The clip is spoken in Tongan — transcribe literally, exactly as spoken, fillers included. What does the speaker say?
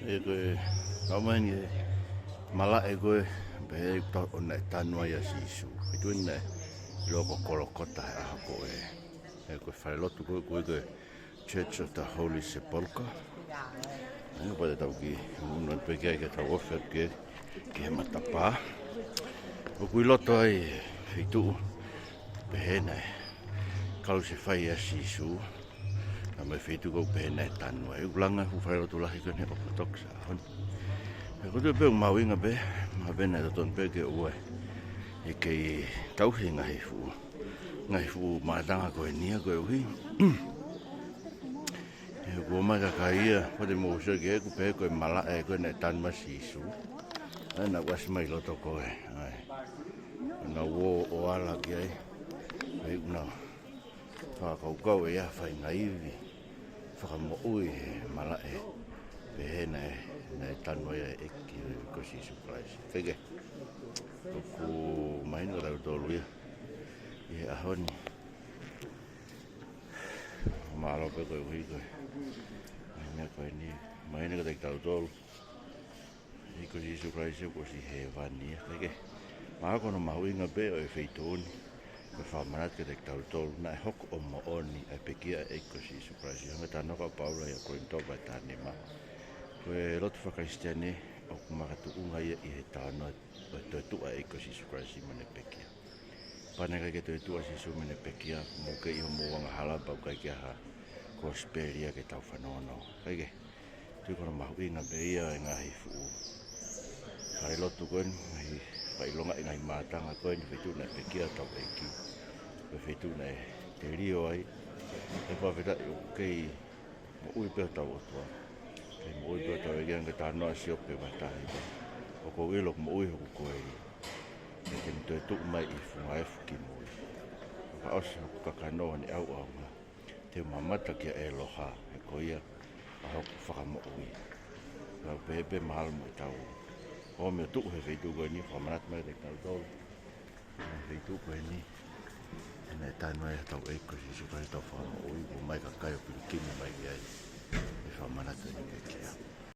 ʻE ko e, ʻomai eni e malaʻe ko ē, pehē ʻoku tau ʻoange e tanu ai ʻa Sīsū. Feituʻu eni naʻe ʻiloa ko Kolokota he ʻaho ko ē. ʻE ko e falelotu ko ē, ko e, ko e Church of the Holy Sepulchre. ʻE, pea te tau kiʻi unu pē ki ai ke tau ofi atu ki he, ki he matapā. ʻOku ʻi loto ai e feituʻu pehē naʻe kalusefai ai ʻa Sīsū. Naʻa mo e feituʻu ko ē pehē naʻe tanu ai. ʻOku langa e fuʻu falelotu lahi ko eni ʻo Orthodox ʻaho ni. ʻE, ko e toe pē ʻoku mahuʻinga pē, mahuʻinga pē naʻe totonu pē ke ʻoua ʻe kei tauhi e ngaahi fuʻu, ngaahi fuʻu mātanga ko eni ia koeʻuhi. ʻE, ʻoku ʻomai e kakai ia, pea te mou sio ki ai, ʻoku pehē ko e malaʻe ko ē naʻe tanu ai ʻa Sīsū. ʻAi, naʻa ku ʻasi mai loto ko ē. ʻAi. Naʻa ku ō ʻo ala ki ai. ʻAi, naʻa ku fakakaukau ʻe ʻi ai ha faʻahinga ivi fakamoʻui he malaʻe pehē naʻe, naʻe tanu ai ʻa e ʻEiki ko Sīsū Kalaisi. Kae kehe, ʻoku mahino kiate kitautolu ia ʻi he ʻaho ni. Mālō pē koeʻuhi ko e, ʻa e meʻa ko eni, mahino kiate kitautolu ʻa e ʻEiki ko Sīsū Kalaisi kuo ʻosi hēvani ia. Kae kehe, mahalo ko hono mahuʻinga pē ʻo e feituʻu ni, ko e fakamanatu kiate kitautolu naʻe hoko ʻo moʻoni ʻa e pekia ʻa e ʻEiki ko Sīsū Kalaisi. Hangē ko e talanoa ʻa Paula ʻia Kolinitō vahe taha nima. Ko e lotu faka-Kalisitiane ʻoku makatuʻunga ia ʻi he talanoa ʻo e toetuʻu ʻa e ʻEiki ko Sīsū Kalaisi mo ʻene pekia. Kapau naʻe ʻikai ke toetuʻu ʻa Sīsū mo ʻene pekia, mou kei ʻi homou angahala pea ʻoku ʻikai ke ʻi ai ha kosipeli ia ke tau fanongo. Kae kehe, tui ko hono mahuʻinga pē ia e ngaahi fuʻu falelotu ko eni, ngaahi fakaʻilongaʻi e ngaahi mātanga ko eni, feituʻu naʻe pekia hotau ʻEiki. Ko e feituʻu naʻe telio ai, ʻe fakafetaʻi ʻoku kei moʻui pē hotau ʻOtua. Kei moʻui pē hotau ʻEiki. Hangē ko e talanoa ʻa Siope vahe taha hiva. ʻOku ou ʻilo ʻoku moʻui hoku koeli, pea te ne toetuʻu mai ʻi he funga efu kimui. Fakaʻosi hoku kakano ʻi heʻene ʻauʻaunga, te u mamata kia ʻEloha, he ko ia ʻa hoku fakamoʻui. Pea ʻoku pehē pē mahalo mo ʻetau ō mai ʻo tuʻu he feituʻu ko eni, fakamanatu mai kiate kitautolu ʻa e feituʻu ko eni, ʻa ia naʻe tanu ai hotau ʻEiki ko Sīsū Kalaisi, hotau Fakamoʻui, ʻoku ʻomai e kakai ʻo pilikimi mai ki ai ʻa e fakamanatu ʻo ʻene pekia.